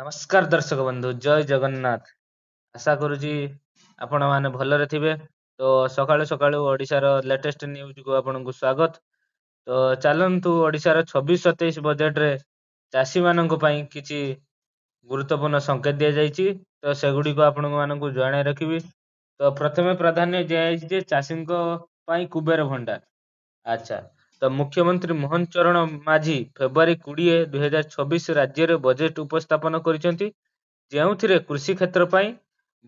ନମସ୍କାର ଦର୍ଶକ ବନ୍ଧୁ, ଜୟ ଜଗନ୍ନାଥ। ଆଶା କରୁଛି ଆପଣମାନେ ଭଲରେ ଥିବେ। ତ ସକାଳୁ ସକାଳୁ ଓଡ଼ିଶାର ଲେଟେଷ୍ଟ ନ୍ୟୁଜକୁ ଆପଣଙ୍କୁ ସ୍ୱାଗତ। ତ ଚାଲନ୍ତୁ, ଓଡ଼ିଶାର 26-27 ବଜେଟରେ ଚାଷୀମାନଙ୍କ ପାଇଁ କିଛି ଗୁରୁତ୍ୱପୂର୍ଣ୍ଣ ସଂକେତ ଦିଆଯାଇଛି, ତ ସେଗୁଡ଼ିକ ଆପଣମାନଙ୍କୁ ଜଣାଇ ରଖିବି। ତ ପ୍ରଥମେ ପ୍ରାଧାନ୍ୟ ଦିଆଯାଇଛି ଯେ ଚାଷୀଙ୍କ ପାଇଁ କୁବେର ଭଣ୍ଡାର। ଆଚ୍ଛା, ତ ମୁଖ୍ୟମନ୍ତ୍ରୀ ମୋହନ ଚରଣ ମାଝୀ ଫେବୃଆରୀ 20 2026 ରାଜ୍ୟରେ ବଜେଟ ଉପସ୍ଥାପନ କରିଛନ୍ତି, ଯେଉଁଥିରେ କୃଷି କ୍ଷେତ୍ର ପାଇଁ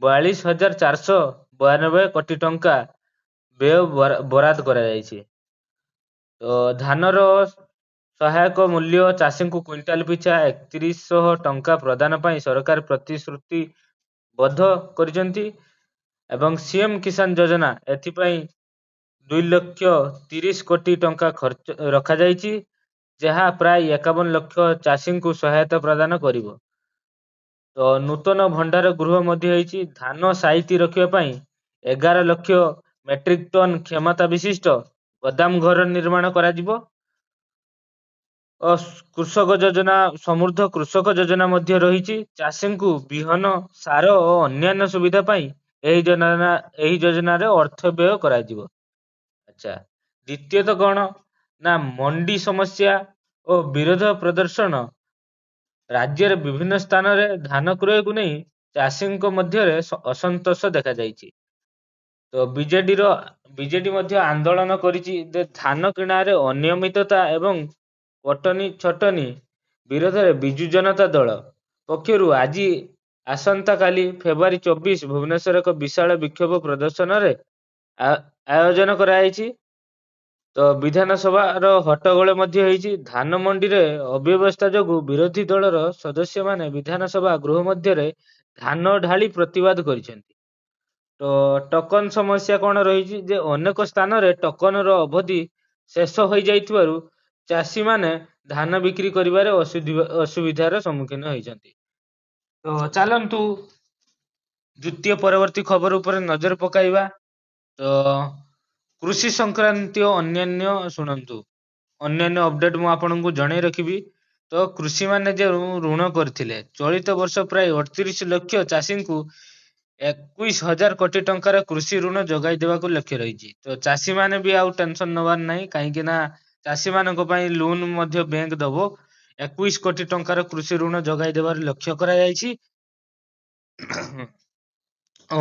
42,492 କୋଟି ଟଙ୍କା ବ୍ୟୟ ବରାଦ କରାଯାଇଛି। ତ ଧାନର ସହାୟକ ମୂଲ୍ୟ ଚାଷୀଙ୍କୁ କୁଇଣ୍ଟାଲ ପିଛା 3100 ଟଙ୍କା ପ୍ରଦାନ ପାଇଁ ସରକାର ପ୍ରତିଶ୍ରୁତିବଦ୍ଧ କରିଛନ୍ତି ଏବଂ ସିଏମ୍ କିଷାନ ଯୋଜନା ଏଥିପାଇଁ 2 ଲକ୍ଷ 30 କୋଟି ଟଙ୍କା ଖର୍ଚ୍ଚ ରଖାଯାଇଛି, ଯାହା ପ୍ରାୟ 51 ଲକ୍ଷ ଚାଷୀଙ୍କୁ ସହାୟତା ପ୍ରଦାନ କରିବ। ତ ନୂତନ ଭଣ୍ଡାର ଗୃହ ମଧ୍ୟ ହେଇଛି। ଧାନ ସାଇତି ରଖିବା ପାଇଁ 11 ଲକ୍ଷ ମେଟ୍ରିକ ଟନ୍ କ୍ଷମତା ବିଶିଷ୍ଟ ଗୋଦାମ ଘର ନିର୍ମାଣ କରାଯିବ। ଓ କୃଷକ ଯୋଜନା, ସମୃଦ୍ଧ କୃଷକ ଯୋଜନା ମଧ୍ୟ ରହିଛି। ଚାଷୀଙ୍କୁ ବିହନ, ସାର ଓ ଅନ୍ୟାନ୍ୟ ସୁବିଧା ପାଇଁ ଏହି ଯୋଜନାରେ ଅର୍ଥ ବ୍ୟୟ କରାଯିବ। ଆଚ୍ଛା, ଦ୍ୱିତୀୟତଃ କଣ ନା ମଣ୍ଡି ସମସ୍ୟା ଓ ବିରୋଧ ପ୍ରଦର୍ଶନ। ରାଜ୍ୟରେ ବିଭିନ୍ନ ସ୍ଥାନରେ ଧାନ କ୍ରୟକୁ ନେଇ ଚାଷୀଙ୍କ ମଧ୍ୟରେ ଅସନ୍ତୋଷ ଦେଖାଯାଇଛି। ତ ବିଜେଡି ମଧ୍ୟ ଆନ୍ଦୋଳନ କରିଛି ଯେ ଧାନ କିଣାରେ ଅନିୟମିତତା ଏବଂ କଟନୀ ଛଟନୀ ବିରୋଧରେ ବିଜୁ ଜନତା ଦଳ ପକ୍ଷରୁ ଆଜି, ଆସନ୍ତାକାଲି ଫେବୃଆରୀ 24 ଭୁବନେଶ୍ୱର ଏକ ବିଶାଳ ବିକ୍ଷୋଭ ପ୍ରଦର୍ଶନରେ ଆୟୋଜନ କରାଯାଇଛି। ତ ବିଧାନସଭାର ହଟ୍ଟଗୋଳ ମଧ୍ୟ ହେଇଛି। ଧାନ ମଣ୍ଡିରେ ଅବ୍ୟବସ୍ଥା ଯୋଗୁଁ ବିରୋଧୀ ଦଳର ସଦସ୍ୟମାନେ ବିଧାନସଭା ଗୃହ ମଧ୍ୟରେ ଧାନ ଢାଳି ପ୍ରତିବାଦ କରିଛନ୍ତି। ତ ଟୋକନ ସମସ୍ୟା କଣ ରହିଛି ଯେ ଅନେକ ସ୍ଥାନରେ ଟୋକନର ଅବଧି ଶେଷ ହୋଇଯାଇଥିବାରୁ ଚାଷୀମାନେ ଧାନ ବିକ୍ରି କରିବାରେ ଅସୁବିଧାର ସମ୍ମୁଖୀନ ହେଇଛନ୍ତି। ତ ଚାଲନ୍ତୁ, ଦ୍ୱିତୀୟ ପରବର୍ତ୍ତୀ ଖବର ଉପରେ ନଜର ପକାଇବା। ତ କୃଷି ସଂକ୍ରାନ୍ତୀୟ ଅନ୍ୟାନ୍ୟ, ଶୁଣନ୍ତୁ, ଅନ୍ୟାନ୍ୟ ଅପଡେଟ ମୁଁ ଆପଣଙ୍କୁ ଜଣେଇ ରଖିବି। ତ କୃଷିମାନେ ଯେଉଁ ଋଣ କରିଥିଲେ, ଚଳିତ ବର୍ଷ ପ୍ରାୟ 38 ଲକ୍ଷ ଚାଷୀଙ୍କୁ 21 ହଜାର କୋଟି ଟଙ୍କାର କୃଷି ଋଣ ଯୋଗାଇ ଦେବାକୁ ଲକ୍ଷ୍ୟ ରହିଛି। ତ ଚାଷୀମାନେ ବି ଆଉ ଟେନସନ ନେବାର ନାହିଁ, କାହିଁକି ନା ଚାଷୀମାନଙ୍କ ପାଇଁ ଲୋନ ମଧ୍ୟ ବ୍ୟାଙ୍କ ଦବ। 21 କୋଟି ଟଙ୍କାର କୃଷି ଋଣ ଯୋଗାଇ ଦେବାର ଲକ୍ଷ୍ୟ କରାଯାଇଛି। ଓ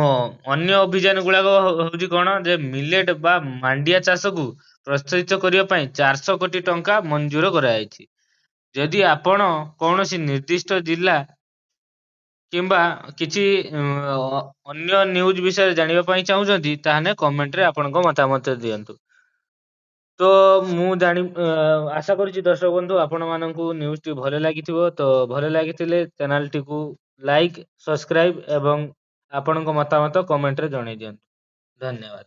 ଅନ୍ୟ ଅଭିଯାନ ଗୁଡାକ ହଉଛି କଣ ଯେ ମିଲେଟ ବା ମାଣ୍ଡିଆ ଚାଷକୁ ପ୍ରୋତ୍ସାହିତ କରିବା ପାଇଁ 400 କୋଟି ଟଙ୍କା ମଞ୍ଜୁର କରାଯାଇଛି। ଯଦି ଆପଣ କୌଣସି ନିର୍ଦ୍ଦିଷ୍ଟ ଜିଲ୍ଲା କିମ୍ବା କିଛି ଅନ୍ୟ ନ୍ୟୁଜ ବିଷୟରେ ଜାଣିବା ପାଇଁ ଚାହୁଁଛନ୍ତି, ତାହେଲେ କମେଣ୍ଟରେ ଆପଣଙ୍କ ମତାମତ ଦିଅନ୍ତୁ। ତ ମୁଁ ଜାଣି ଆଶା କରୁଛି ଦର୍ଶକ ବନ୍ଧୁ, ଆପଣମାନଙ୍କୁ ନ୍ୟୁଜଟି ଭଲ ଲାଗିଥିବ। ତ ଭଲ ଲାଗିଥିଲେ ଚ୍ୟାନେଲଟିକୁ ଲାଇକ୍, ସବସ୍କ୍ରାଇବ ଏବଂ ଆପଣଙ୍କ ମତାମତ କମେଣ୍ଟରେ ଜଣେଇ ଦିଅନ୍ତୁ। ଧନ୍ୟବାଦ।